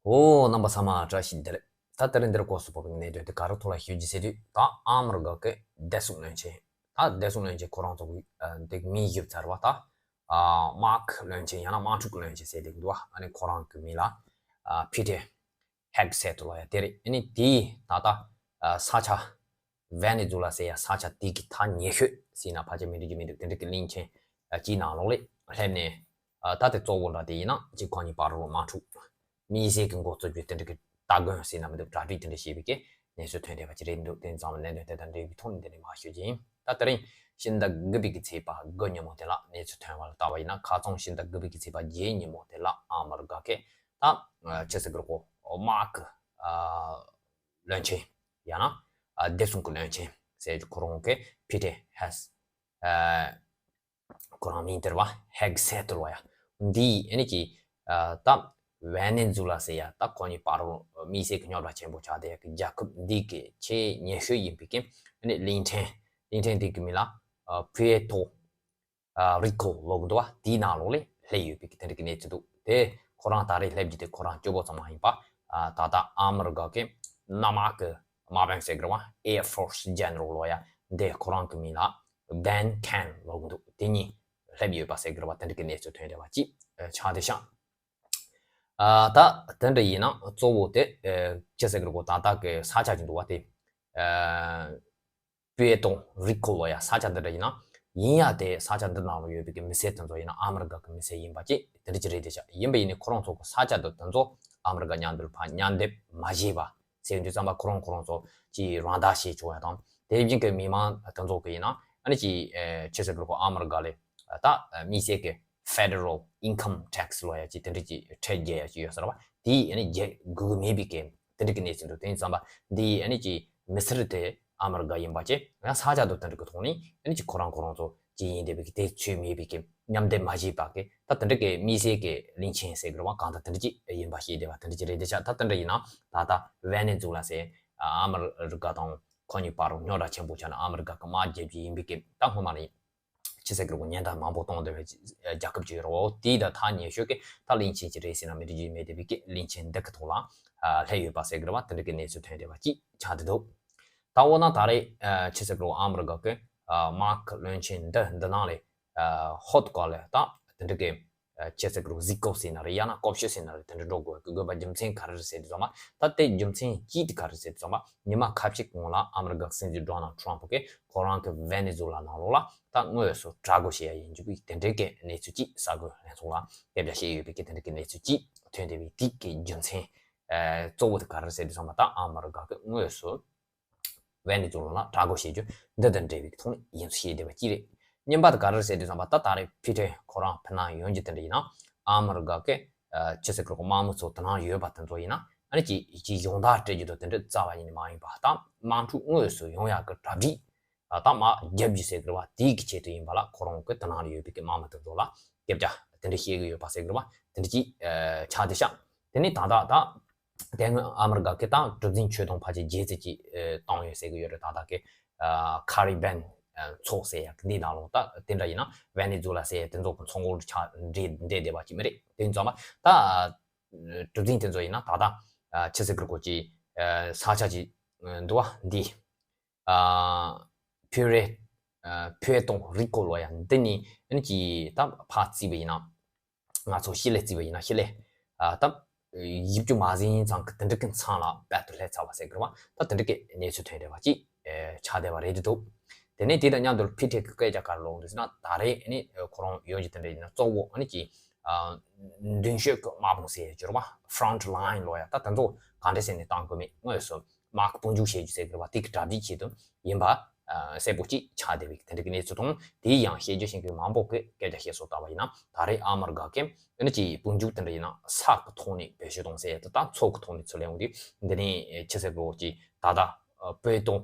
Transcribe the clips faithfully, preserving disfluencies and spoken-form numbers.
འོ། རྣམ་པ་ཚང་མ་བཀྲ་ཤིས་བདེ་ལེགས། ད་དེ་རིང་འདིར་སྐོར་སུ་བབས་པའི་གནད་དོན་དེ་ག་རེ་ཐོག་ལ་ཞུ་རྒྱུ་ཟེར་དུས། ད་ཨ་མི་རི་ཀ་གི་བདེ་སྲུང་བློན་ཆེན། ད་བདེ་སྲུང་བློན་ཆེན་ཁོ་རང་ཚོ་གི་ཨ་འདི་མིང་ཞིག་ཚར་བ་ད། ཨ་མཱག་བློན་ཆེན་ཡང་ན་དམག་འཁྲུག་བློན་ཆེན་ཟེར་དེ་འདུག་བ། ཨ་ནི་ཁོ་རང་གི་མིང་ལ་ཨ་ཕི་ཏེ་ཧེག་སེ་ཏུ་ལོ་ཡ་དེ་རེད། ཨ་ནི་དེའི་ད་ལྟ་ཨ་ས་ཆ་ཝེ་ནེ་ཛུ་ལ་ཟེར་ཡ་ས་ཆ་དེ་གི་ཐག་ཉེ་ཤོས་ཟེར་ན་ཕལ་ཆེར་མི་འགྲིག་རྒྱུ་མི་འདུག་དེ་འདྲ་གི་གླིང་ཆེན་ཨ་གཅིག་ནང་ལོགས་ལ་སླེབས་ནས། ཨ་ད་དེ་གཙོ་བོ་འདྲ་དེ་ཡིན་ན་གཅིག་ཁོ་གཉིས་བར་ལ་དམག་འཁྲུག་དམིགས་བསལ་གྱི་འགོ་བཙུགས་རྒྱུ་དེ་འདྲ་གི་སྟ་གོན་ཟེར་ན་མི་འདུག་གྲ་སྒྲིག་དེ་འདྲ་བྱས་པའི་གི་གནས་ཚུལ་ཐོན་བསྡད་པ་ཅིག་རེད་འདུག་དེ་ཙམ་གནད་དོན་དེ་དང་འབྲེལ་བའི་ཐོག་ནས་འདི་ནས་མར་ཞུ་རྒྱུ་ཡིན། ད་དེ་རིང་ཕྱི་ཟླ་དགུ་པའི་གི་ཚེས་པ་དགུ་ཉིན་མོ་དེ་ལ་གནས་ཚུལ་ཐོན་པ་ལ་ལྟ་བ་ཡིན་ན། ཁ་སང་ཕྱི་ཟླ་དགུ་པའི་གི་ཚེས་པ་བརྒྱད་ཉིན་མོ་དེ་ལ་ཨ་མི་རི་ཀ་གི་ད་ཨ་ཕྱི་སྲིད་ཀྱི་སྐོར་དམག་གི་ཨ་བློན་ཆེན་ཡང་ན་ཨ་བདེ་སྲུང་གི་བློན་ཆེན་ཟེར་རྒྱུ་ཁོ་རང་གི་ཕི་ཏེ་ཧེག་ཨ་ཁོ་རང་མིང་དེར་བ་ཧེག་སེ་ཏུ་ལོ་ཡ། འདི་ཨ་ནི་ཀྱི་ཨ་ད་ཝེ་ནེ་ཛུ་ལ་ཟེར་ཡ་ད་ཁོ་གཉིས་བར་དམིགས་བསལ་གྱི་རྙོག་དྲ་ཆེན་པོ་ཆགས་བསྡད་ཡ་གི་རྒྱལ་ཁབ་འདི་གི་ཆེས་ཉེ་ཤོས་ཡིན་པའི་གི་ཨ་ནི་གླིང་ཕྲན། གླིང་ཕྲན་འདི་གི་མིང་ལ་ཨ་པུ་ཨེ་ཏོ་ཨ་རི་ཀོ་ལབ་གི་འདུག་བ། དེའི་ནང་ལོགས་ལ་སླེབས་ཡོད་པའི་གི་དེ་འདྲ་གི་གནས་ཚུལ་འདུག་དེ་ཁོ་རང་ད་རེས་སླེབས་རྒྱུ་དེ་ཁོ་རང་སྐྱོ་པོ་ཙམ་མ་ཡིན་པ། ཨ་ད་ལྟ་ཨ་མི་རི་ཀ་གི་གནམ་དམག་གི་དམག་དཔོན་ཟེར་གི་རེད་བ། Air Force General ལོ་ཡ། འདི་ཁོ་རང་གི་མིང་ལ་ཌན་ཁན་ལབ་གི་འདུག་དེ་གཉིས་སླེབས་ཡོད་པ་ཟེར་གི་རེད་བ། དེ་འདྲ་གི་གནས་ཚུལ་ཐོན་བསྡད་པ་ཅིག་ཨ་ཆགས་བསྡད་ཤག་ཨ་ད་དེ་འདྲ་ཡིན་ན་གཙོ་བོ་དེ་ཨ་ཅི་ཟེར་གི་རེད་གོ། ད་ལྟ་གི་ས་ཆ་ཅིག་འདུག་བ། དེ་ཨ་པུ་ཨེ་ཏོ་རི་ཀོ་ལོ་ཡ་ས་ཆ་འདི་འདྲ་ཡིན་ན། ཡིན་ཡ་དེ་ས་ཆ་འདི་ནང་ལ་ཡོད་པའི་གི་མི་སེར་དེ་ཚོ་ཡིན་ན་ཨ་མི་རི་ཀ་གི་མི་སེར་ཡིན་པ་ཅིག་དེ་འདྲ་ཅིག་རེད་དེ་ཤག་ཡིན་པ་ཡིན་ནའི་ཁོ་རང་ཚོ་གི་ས་ཆ་འདི་དེ་ཚོ་ཨ་མི་རི་ཀ་མཉམ་དུ་ཕར་མཉམ་སྡེབ་མ་བྱས་པ་ཟེར་དུས་ཙམ་པ། ཁོ་རང་ཁོ་རང་ཚོ་ཅིག་རང་བདག་བྱེད་ཆོག་ཡ་དང་། དེ་བཞིན་གི་མི་མང་དེ་ཚོ་གི་ཡིན་ན་ཨ་ནི་ཅིག་ཨེ་ཅི་ཟེར་གི་རེད་གོ། ཨ་མི་རི་ཀ་ལ་ད་དམིགས་བསལ་གི་Federal Income Tax ལོ་ཡ་ཅིག་དེ་འདྲ་ཅིག་ཁྲལ་རྒྱག་ཡ་ཅིག་ཡོད་ས་རེད་བ། དེ་ཨ་ནི་རྒྱག་དགོས་ཀྱི་མེད་པའི་གི་དེ་འདྲ་གི་གནས་ཚུལ་འདུག་དེ་ཡིན་ཙམ་པ་འདི་ཨ་ནི་ཅིག་མི་སེར་དེ་ཨ་མི་རི་ཀ་ཡིན་པ་ཅིག་ཡང་ས་ཆ་དེ་དེ་འདྲ་གི་ཐོག་ནས་ཨ་ནི་ཅིག་ཁོ་རང་ཁོ་རང་ཚོ་ཅིག་ཡིན་བསྡད་པའི་གི་དེ་ཚོད་མེད་པའི་གི་མཉམ་སྡེབ་མ་བྱས་པ་གི་ད་དེ་འདྲ་གི་དམིགས་བསལ་གི་གླིང་ཆེན་ཟེར་གི་རེད་བ། གང་ལྟར་དེ་འདྲ་ཅིག་ཡིན་པ་ཤེས་བསྡད་པ་དེ་འདྲ་ཅིག་རེད་དེ་ཤག་ད་དེ་འདྲ་ཡིན་ན་ད་ལྟ་ཝེ་ནེ་ཛུ་ལ་ཟེར་ཨ་མི་རི་ཀ་དང་ཁོ་གཉིས་བར་རུ་རྙོག་དྲ་ཆེན་པོ་ཆགས་ནས་ཨ་མི་རི་ཀ་གི་དམག་རྒྱག་རྒྱུ་ཡིན་པའི་གི་ད་སྔོན་མ་ནས་ཅི་ཟེར་གི་རེད་གོ། ཉེན་བརྡ་མང་པོ་གཏོང་བསྡད་པའི་རྒྱལ་ཁབ་ཅིག་ཡོད་རེད་བ། དེའི་ད་ཐག་ཉེ་ཤོས་ཀྱི་ད་གླིང་ཆེན་ཅིག་རེད་ཟེར་ན་མི་འགྲིག་རྒྱུ་མེད་བསྡད་པའི་གི་གླིང་ཆེན་འདི་གི་ཐོག་ལ་ཨ་སླེབས་ཡོད་པ་ཟེར་གི་རེད་བ། དེ་འདྲ་གི་གནས་ཚུལ་ཐོན་བསྡད་པ་ཅིག་ཆགས་བསྡད་འདུག་ད་འོ་ན་ད་རེས་ཨ་ཅི་ཟེར་གི་རེད་གོ། ཨ་མི་རི་ཀ་གི་ཨ་དམག་བློན་ཆེན་འདི་འདི་ནང་ལ་ཨ་ཧོད་གོ་ལ་ད་དེ་འདྲ་གི་ཨ་ཅི་ཟེར་གི་རེད་གོ། གཟིགས་སྐོར་ཟེར་ན་རེད། ཡང་ན་སྐོར་ཞིབ་ཟེར་ན་རེད། དེ་འདྲ་འགྲོ་དགོས་ཀྱི་དགོས་པ་རྒྱུ་མཚན་ག་རེ་རེད་ཟེར་དུས་ཙམ་པ། ད་དེ་རྒྱུ་མཚན་གཅིག་དེ་ག་རེ་རེད་ཟེར་དུས་ཙམ་པ། ཉི་མ་ཁ་ཤས་ཀྱི་སྔོན་ལ་ཨ་མི་རི་ཀ་སྲིད་འཛིན་ཌོ་ནལ་ཊམ་ཕ་གིས་ཁོ་རང་གི་ཝེ་ནེ་ཛུ་ལ་ནང་ལོགས་ལ་ད་དངོས་སུ་དྲག་རྒོལ་བྱེད་ཡ་ཡིན་རྒྱུ་གི་དེ་འདྲའི་གི་གནས་ཚུལ་གཅིག་གསར་འགོད་ལྷན་ཚོགས་ལ་སྐད་ཆ་བཤད་ཡོད་པའི་གི་དེ་འདྲའི་གི་གནས་ཚུལ་གཅིག་ཐོན་བསྡད་པའི་དེ་གི་རྒྱུ་མཚན་ཨ་གཙོ་བོ་དེ་ག་རེ་རེད་ཟེར་དུས་ཙམ་པ། ད་ཨ་མི་རི་ཀ་གིས་དངོས་སུ་ཝེ་ནེ་ཛུ་ལ་ལ་དྲག་རྒོལ་བྱེད་རྒྱུ་འདི་དང་འབྲེལ་བའི་ཐོག་ནས་ཡིན་ཞེས་བསྡད་པ་གཅིག་རེད། གཉིས་པ་དེ་ག་རེ་རེད་ཟེར་དུས་ཙམ་པ། ད་ད་རེས་ཕི་ཏེ་ཁོ་རང་ཕེབས་གནང་ཡོང་རྒྱུ་དེ་འདྲ་ཡིན་ན། ཨ་མི་རི་ཀ་གི་ཨ་ཅི་ཟེར་གི་རེད་གོ། དམག་མི་ཚོ་དེ་ནང་ཡོད་པ་དེ་ཚོ་ཡིན་ན་ཨ་ནི་ཅིག་ཅིག་ཡོང་བསྡད་སྤྲད་རྒྱུ་དང་དེ་འདྲ་རྩ་བ་ཉིད་ནས་མ་ཡིན་པ། ད་དམག་འཁྲུག་དངོས་སུ་ཡོང་ཡག་གི་གྲ་སྒྲིག་ཨ་ད་དམག་རྒྱག་རྒྱུ་ཟེར་གི་རེད་བ། དེའི་གི་ཆེད་དུ་ཡིན་པ་ལ་ཁོ་རང་གི་དེ་ནང་ལ་ཡོད་པའི་གི་དམག་མི་དེ་ཚོ་ལ་སྐད་ཆ་དེ་འདྲ་བཤད་གི་ཡོད་པ་ཟེར་གི་རེད་བ། དེ་འདྲ་ཅིག་ཨ་ཆགས་བསྡད་ཤག་དེ་ནས་ད་ལྟ་ད་དེ་སྔོན་ཨ་མི་རི་ཀ་གི་ད་གྲུ་གཟིངས་མཆོད་སྡོང་ཕལ་ཆེར་བརྒྱད་ཙམ་ཅིག་ཨ་བཏང་ཡོད་ཟེར་གི་ཡོད་རེད། ད་ལྟ་གི་ཨ་ཁ་རི་བན་ཨ་ཚོགས་ཟེར་ཡག་འདི་ནང་ལོགས་ད་དེ་འདྲ་ཡིན་ན་ཝེ་ནེ་ཛུ་ལ་ཟེར་ཡག་དེ་ཚོ་གི་ཚོགས་འཁོར་ཆགས་འདྲེས་འདྲེས་བསྡད་པ་ཅིག་མ་རེད། དེ་ཡིན་ཙང་མ་ད་ཨ་གྲུ་གཟིངས་དེ་ཚོ་ཡིན་ན་ད་ལྟ་ཨ་ཅི་ཟེར་གི་རེད་གོ། ཅིག་ཨ་ས་ཆ་ཅིག་ཨ་འདུག་བ། འདི་ཨ་པུ་རེ་ཨ་པུ་ཨེ་ཏོ་རི་ཀོ་ལོ་ཡ་འདི་ནས་ཨ་ནི་ཅིག་ད་ཕར་བརྩིས་པ་ཡིན་ན། ང་ཚོ་ཤི་ལེ་བརྩིས་པ་ཡིན་ན་ཤི་ལེ་ཨ་ད་ཡིབ་ཅུ་མ་ཟིན་ཡིན་ཙང་གི་དེ་འདྲ་གི་མཚམས་ལ་རྦད་དེ་སླེབས་ཚར་བ་ཟེར་གི་རེད་བ། ད་དེ་འདྲ་གི་གནས་ཚུལ་ཐོན་བསྡད་པ་ཅིག་ཨེ་ཆགས་བསྡད་པ་རེད་འདུག་དེ་ནས་དེ་དང་མཉམ་དུ་ཕི་ཏེ་གི་སྐད་ཆ་ག་རེ་ལབ་འདུག་ཟེར་ན། ད་རེས་ཨ་ནི་ཁོ་རང་ཡོང་རྒྱུ་དེ་འདྲ་ཡིན་ན་གཙོ་བོ་ཨ་ནི་ཅིག་ཨ་མདུན་ཤོད་ཀྱི་དམག་དཔུང་ཟེར་རྒྱུ་རེད་བ། Front Line ལོ་ཡ། ད་དེ་ཚོ་ག་འདྲ་ཟེར་ནས་བཏང་དགོས་མེད། དངོས་སུ་དམག་དཔུང་འཇུག་བྱེད་རྒྱུ་ཟེར་གི་རེད་བ། དེ་གི་གྲ་སྒྲིག་ཆེད་དུ་ཡིན་པ་ཨ་གསལ་པོ་ཅིག་ཆགས་བསྡད་པའི་དེ་འདྲ་གི་གནས་ཚུལ་དང་། དེའི་ཡང་བཤད་རྒྱུ་ཤེས་མཁན་མང་པོ་གི་སྐད་ཆ་བཤད་སྲོལ་ལྟ་བ་ཡིན་ན། ད་རེས་ཨ་མི་རི་ཀ་གི་ཨ་ནི་ཅིག་དཔུང་འཇུག་དེ་འདྲ་ཡིན་ན་ས་གི་ཐོག་ནས་བེད་སྤྱོད་གཏོང་ཟེར་ཡ་དེ་དང་མཚོ་གི་ཐོག་ནས་ཚུར་སླེབས་འོང་དུས། འདི་ནས་ཅི་ཟེར་དགོས། ཅིག་ད་ལྟ་ཨ་པུ་ཨེ་ཏོ་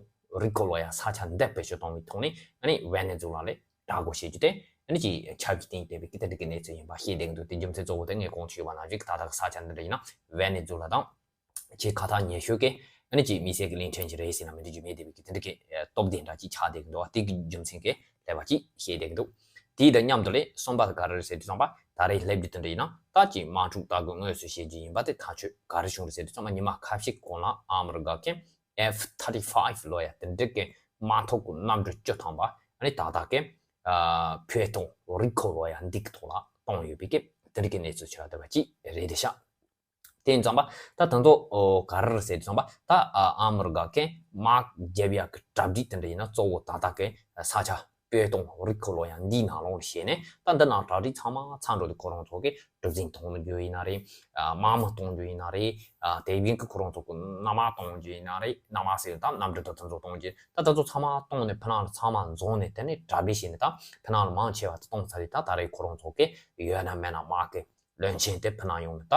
རི་ཀོ་ལོ་ཡ་ས་ཆ་འདི་བེད་སྤྱོད་གཏོང་བའི་ཐོག་ནས་ཨ་ནི་ཝེ་ནེ་ཛུ་ལ་ལ་དྲག་རྒོལ་བྱེད་རྒྱུ་དེ་ཨ་ནི་ཅིག་ཆབས་ཅིག་བསྟན་བསྡད་པའི་གི་དེ་འདྲ་གི་གནས་ཚུལ་ཡིན་པ་ཤེས་བསྡད་ཀྱི་འདུག་དེ་རྒྱུ་མཚན་གཙོ་བོ་དེ་ངས་གོང་དུ་ཞུས་པ་ནང་བཞིན་གི་ད་ལྟ་གི་ས་ཆ་འདི་འདྲ་ཡིན་ན་ཝེ་ནེ་ཛུ་ལ་དང་། ཆེས་ཁ་ཐག་ཉེ་ཤོས་ཀྱི་ཨ་ནི་ཅིག་དམིགས་བསལ་གྱི་གླིང་ཕྲན་ཞིག་རེད་ཟེར་ན་མི་འགྲིག་རྒྱུ་མེད་བསྡད་པའི་གི་དེ་འདྲ་གི་ཨ་སྟོབས་ལྡན་འདྲ་ཅིག་ཆགས་བསྡད་ཀྱི་འདུག་བ། དེ་གི་རྒྱུ་མཚན་གྱིས་སླེབས་པ་ཅིག་ཤེས་བསྡད་ཀྱི་འདུག་དེའི་དང་མཉམ་དུ་ལས་གསུམ་པ་དེ་ག་རེ་རེད་ཟེར་དུས་ཙམ་པ། ད་རེས་སླེབས་རྒྱུ་དེ་འདྲ་ཡིན་ན། ད་ཅིག་དམག་འཁྲུག་ད་གི་དངོས་སུ་བྱེད་རྒྱུ་ཡིན་པ་དེ་ཐག་ཆོད་ག་རེ་བྱུང་རེད་ཟེར་དུས་ཚང་མ་ཉི་མ་ཁ་ཤས་ཀྱི་གོང་ལ་ཨ་མི་རི་ཀ་གི་F thirty five ལོ་ཡ་དེ་འདྲ་གི་དམག་ཐོག་གི་གནམ་གྲུ་བཅུ་ཐམ་པ་ཨ་ནི་ད་ལྟ་གི་ཨ་བོད་དང་རུས་ཁོ་ལོ་ཡ་འདི་གི་ཐོག་ལ་གཏོང་ཡོད་པའི་གི་དེ་འདྲ་གི་གནས་ཚུལ་ཆགས་བསྡད་པ་ཅིག་རེད་དེ་ཤག་དེ་ཡིན་ཙང་པ་ད་དེ་ཚོ་ཨོ་ག་རེ་རེད་ཟེར་དུས་ཙང་པ་ད་ཨ་ཨ་མི་རི་ཀ་གི་དམག་རྒྱབ་ཡག་གི་གྲ་སྒྲིག་དེ་འདྲ་ཡིན་ན་གཙོ་བོ་ད་ལྟ་གི་ས་ཆ་བོད་དང་རུས་ཁོ་ལོ་ཡ་འདིའི་ནང་ལོགས་ལ་བྱས་ནས། ད་འདི་ནང་གྲ་སྒྲིག་ཚང་མ་ཚར་འགྲོ་དུས་ཁོ་རང་ཚོ་གི་གྲུ་གཟིངས་གཏོང་རྒྱུ་ཡིན་ན་རེད། ཨ་དམག་མི་གཏོང་རྒྱུ་ཡིན་ན་རེད། ཨ་དེ་བཞིན་གི་ཁོ་རང་ཚོ་གི་གནམ་དམག་གཏོང་རྒྱུ་ཡིན་ན་རེད། གནམ་དམག་ཟེར་ད་གནམ་གྲུ་དང་དེ་ཚོ་གཏོང་རྒྱུ། ད་དེ་ཚོ་ཚང་མ་གཏོང་ནས་ཕི་ནང་ལ་ཚང་མ་འཛོམས་ནས་དེ་ནས་གྲ་སྒྲིག་བྱས་ནས། ད་ཕི་ནང་ལ་མང་ཆེ་བ་དེ་གཏོང་ཚར་རེད། ད་ད་རེས་ཁོ་རང་ཚོ་གི་ཡོད་ན་མེད་ན་དམག་གི་བློན་ཆེན་དེ་ཕི་ནང་ཡོང་ནས་ད་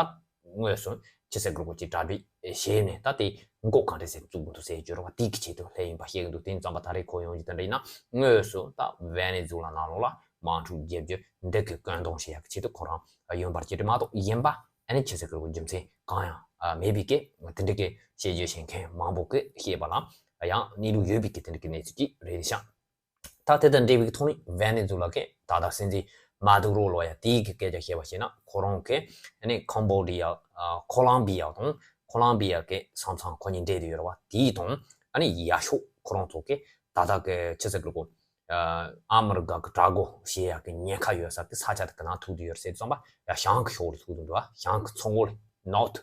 དངོས་སུ་ཕྱི་སེ་གི་རུ་ཅིག་གྲ་སྒྲིག་བྱས་ནས། ད་དེ་འགོ་ག་འདྲ་ཟེ་བཙུགས་འདུག་ཟེར་རྒྱུ་རེད་བ། དེ་གི་ཆེད་དུ་སླེབས་ཡིན་པ་ཤེས་ཀྱི་འདུག་དེ་ཡིན་ཙང་པ་ད་རེས་ཁོ་ཡོང་རྒྱུ་དེ་འདྲ་ཡིན་ན། དངོས་སུ་ད་ཝེ་ནེ་ཛུ་ལ་ནང་ལོགས་ལ་དམག་འཁྲུག་རྒྱག་རྒྱུ་འདི་གི་བཀོད་འདོམས་བྱེད་ཡག་གི་ཆེད་དུ་ཁོ་རང་ཡོང་བར་གྱུར་མ་གཏོགས། ཡིན་པ་ཨ་ནི་ཕྱི་སེ་གི་རུ་རྒྱུ་མཚན་གང་ཡང་མེད་པའི་གི་དེ་འདྲ་གི་བཤད་རྒྱུ་བཤད་མཁན་མང་པོ་གི་བཤད་པ་ལ་ཡང་གནས་ལུགས་ཡོད་པའི་གི་དེ་འདྲ་གི་གནས་ཚུལ་ཅིག་རེད་ཤག་ད་དེ་དང་འབྲེལ་བའི་ཐོག་ནས་ཝེ་ནེ་ཛུ་ལ་གི་ད་ལྟ་སྲིད་འཛིན་མ་དུ་རོ་ལོ་ཡ་དེའི་གི་སྐད་ཆ་བཤད་པ་བྱས་ན། ཁོ་རང་གི་ཨ་ནི་ཁོམ་བོ་ཌི་ཡ། ཨ་ཁོ་ལམ་བི་ཡ་དང་། ཁོ་ལམ་བི་ཡ་གི་ས་མཚམས་ཁོ་གཉིས་འབྲེལ་དུ་ཡོད་རེད་བ། དེའི་དང་ཨ་ནི་ཡ་ཤོག་ཁོ་རང་ཚོ་གི་ད་ལྟ་གི་ཕྱི་སེ་གི་རུ་ཨ་ཨ་མི་རི་ཀ་གི་དྲག་རྒོལ་བྱེད་ཡག་གི་ཉེན་ཁ་ཡོད་ས་གི་ས་ཆ་དེ་གི་ནང་ཐུག་བསྡད་ཡོད་རེད་ཟེར་དུས་ཙང་པ་ཡ་ཞང་གི་ཕྱོགས་ལ་ཐུག་བསྡད་འདུག་བ། ཞང་གི་མཚོ་ངོས་ལ། North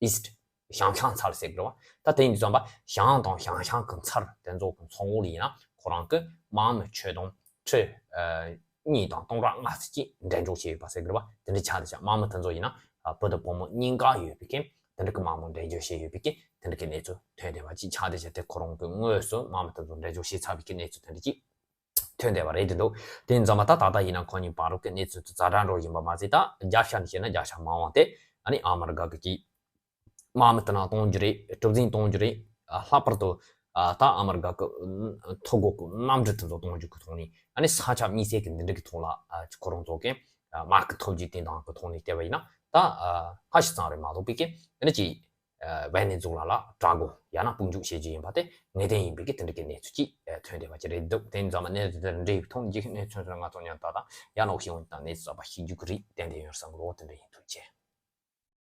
East ཞང་ཞང་ཚལ་ཟེར་གི་རེད་བ། ད་དེ་ཡིན་དུས་ཙམ་པ་ཞང་དང་ཞང་ཞང་གི་ཚལ་དེ་ཚོ་གི་མཚོ་ངོས་ལ་ཡིན་ན་ཁོ་རང་གི་དམག་མི་ཁྲི་དང་ཁྲི་ཨ་གཉིས་དང་སྟོང་ཕྲག་ལྔ་ཙམ་ཅིག་འགྲེམས་འཇོག་བྱས་ཡོད་པ་ཟེར་གི་རེད་བ། དེ་འདྲ་ཆགས་བསྡད་ཤག་དམག་མི་དེ་ཚོ་ཡིན་ན་ཨ་བུ་དང་བུ་མོ་གཉིས་ཀ་ཡོད་པའི་གི་དེ་འདྲ་གི་དམག་མི་འགྲེམས་འཇོག་བྱས་ཡོད་པའི་གི་དེ་འདྲ་གི་གནས་ཚུལ་ཐོན་བསྡད་པ་ཅིག་ཆགས་བསྡད་ཤག་དེ་ཁོ་རང་གི་དངོས་སུ་དམག་མི་དེ་ཚོ་འགྲེམས་འཇོག་བྱས་ཚར་བའི་གི་གནས་ཚུལ་དེ་འདྲ་ཅིག་ཐོན་བསྡད་པ་རེད་དེ་འདུག་དེ་ཡིན་ཙང་མ་ད་ད་ལྟ་ཡིན་ན་ཁོ་གཉིས་བར་དུ་གི་གནས་ཚུལ་དེ་ཛ་དྲག་འགྲོ་བཞིན་པ་མ་ཟད། ད་རྒྱབ་ཤ་ནས་བཤད་ན་རྒྱབ་ཤ་མང་བ་དེ་ཨ་ནི་ཨ་མི་རི་ཀ་གི་ཅིག་དམག་མི་དེ་ནང་གཏོང་རྒྱུ་རེད། གྲུ་གཟིངས་གཏོང་རྒྱུ་རེད། ཨ་ལྷག་པར་དུ་ཨ་ད་ཨ་མི་རི་ཀ་གི་ཨ་ཐོ་འགོད་གི་གནམ་གྲུ་དེ་ཚོ་གཏོང་རྒྱུ་གི་ཐོག་ནས། ཨ་ནི་ས་ཆ་དམིགས་བསལ་གི་འདི་འདྲ་གི་ཐོག་ལ་ཨ་ཁོ་རང་ཚོ་གི་ཨ་དམག་གི་ཐོབ་རྒྱུ་དེ་དང་གི་ཐོག་ནས་བལྟས་པ་ཡིན་ན། ད་ཨ་ཧ་ཤི་ཙང་རེད་མ་གཏོགས་པའི་གི་ཨ་ནི་ཅིག་ཨ་ཝེ་ནེ་ཛུ་ལ་ལ་དྲག་རྒོལ་ཡང་ན་དཔུང་འཇུག་བྱེད་རྒྱུ་ཡིན་པ་དེ་ངེས་གཏན་ཡིན་པའི་གི་དེ་འདྲ་གི་གནས་ཚུལ་ཅིག་ཨ་ཐོན་བསྡད་པ་ཅིག་རེད་འདུག་དེ་ཡིན་ཙང་མ་གནས་ཚུལ་དེ་འདྲ་ཡི་ཐོག་ནས་རྒྱུ་གནས་ཚུལ་ཚོ་ང་ཚོ་ཉར་ད་དང་ཡང་ནོག་ཤེས་འོང་དང་གནས་ཚུལ་གསར་པ་ཤེས་རྒྱུ་གི་རེད། ཏན་ཏན་ཡོད་བསམ་གི་ལོ། དེ་འདྲ་ཡིན། ཐུགས་རྗེ་ཆེ།